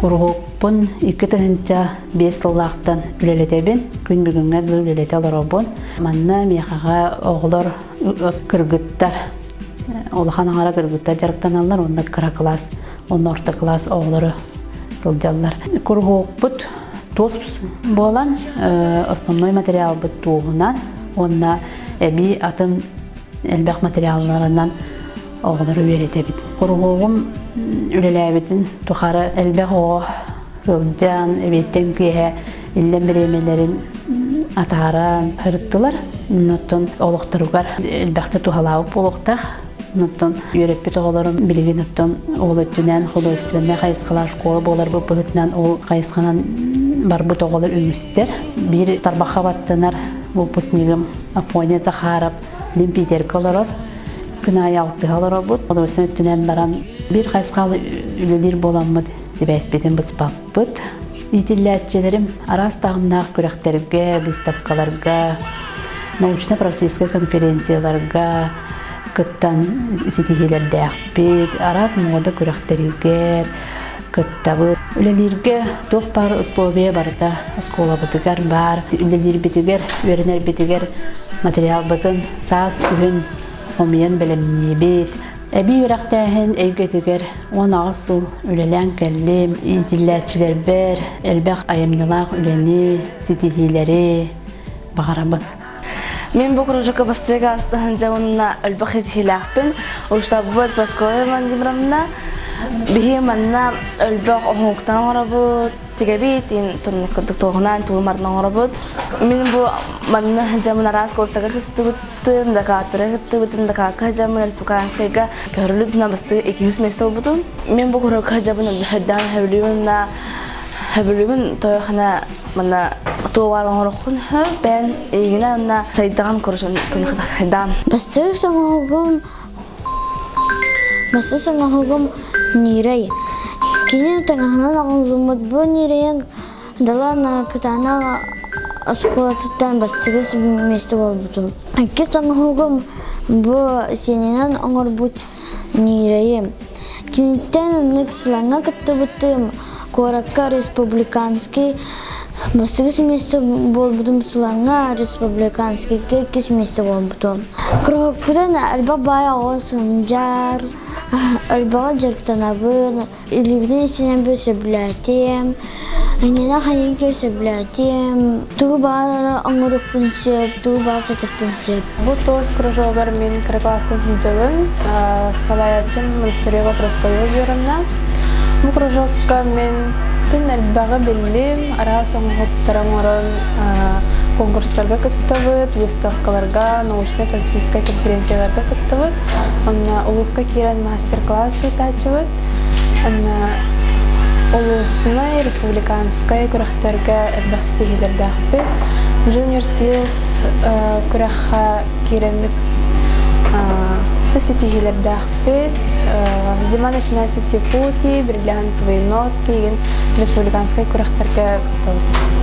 Куруһуокпун 2005 сыллаахтан үлэлэтэбин. Күн бүгүҥҥэ дылы үлэлэтэ олоробун. Манна миэхэҕэ оҕолор кыргыттар, улахан аҥара кыргыттар дьарыктаналлар уонна кыра кылаас, уонна орто кылаас оҕолоро сылдьаллар. Куруһуокпут туос буолан, основной материалбыт туоһунан уонна эбии атын элбэх материалларынан оҕолору үөрэтэбит. Куруһуогум үлэлээбитин тухары элбэх оҕо сылдьан, эбиэттэн киэһэ иллэҥ бириэмэлэрин атааран сырыттылар. Оттон олохторугар элбэхтэ туһалаабыт буолуохтаах. Оттон үөрэппит оҕолорум билигин оттон ол өттүнэн художественнай хайысхалаах школа буоларбыт быһыытынан ол хайысханан барбыт оҕолор үгүстэр. Биир тарбахха баттанар выпускнигым Афоня Захаров Лимпитергэ олорор. Күн аайы алтыһа олоробут. Художественнай өттүнэн баран биир хайысхалы үлэлиир буоламмыт сибээспитин быспаппыт. Иитиллээччилэрим араас таһымнаах күрэхтэргэ, быыстапкаларга, научно-практическай конференцияларга кыттан ситиһиилэрдээхпит, араас муода күрэхтэригэр кыттабыт. Үлэлииргэ туох баар условия барыта оскуолабытыгар баар. Үлэлиирбитигэр, үөрэнэрбитигэр материалбытын саас, күһүн хомуйан бэлэмниибит. Эбии үөрэхтээһин эйгэтигэр 18 сыл үлэлээн кэллим. Иитиллээччилэрбэр элбэх айымньылаах үлэни, ситиһиилэри баҕарабын. Мин бу кружокка бастакы астыһынча уонна элбэх ситиһиилээхпин. Уштаббыт Прасковья Владимировна биһи манна элбэх оһуктан оҥоробут, тигэбит, тоннук курдук туоһунан туумарынан оҥоробут. Мин бу манна дьамын араас курстарга кыстыбыттым, дакааттары кыттыбытым, дакаакка дьамын Республиканскайга көрүлүт бастыы 200 место болбутум. Мин бу кружокка дьабын хэрдээн хөбүлүүмүн хөбүлүүмүн тойохана манна туовар оҥороххун бэн игина онна сайдаҕан короче хайдаан. Бастыыр соҥоһугум Бастыыр соҥоһугум ньирэй. Кини таҥаһынан оҥоһуллубут бу ньирэйин дала кытаанах оскуолатыттан бастакы миэстэ буолбутум. Иккис оҥоһугум бу сиэнинэн оҥорбут ньирэйим. Киниттэн оннук Сылаҥҥа кыттыбытым, куоракка республиканский бастакы миэстэ буолбутум Сылаҥҥа республиканскийга иккис миэстэ буолбутум. Куруһукпутун элбэх баай оҕо сылдьар, элбэҕи дьарыктанабын, Илиибинэн истэнэрбин сөбүлээтим, иннинэ хайыыга сөбүлээтим, тугу баҕарар оҥоруохпун сөп, тугу баҕар сатыахпын сөп. Бу туос кружогар мин кыра класстан сылдьабын. Салайааччым Монастырева Прасковья Егоровна. Бу кружокка мин тын элбэҕи биллим, араас оҥоһуктары оҥорон конкурстарга кыттабыт, выставкаларга, научнай-практическай конференцияларга кыттабыт. Онно улууска киирэн мастер-класс ыытааччыбыт. Онно улууснай, республиканскай күрэхтэргэ элбэх ситиһиилэрдээхпит. Junior Skills күрэххэ киирэммит ситиһиилэрдээхпит. Зима начинается с Якутии, Бриллиантовые нотки деген республиканскай күрэхтэргэ кыттабыт.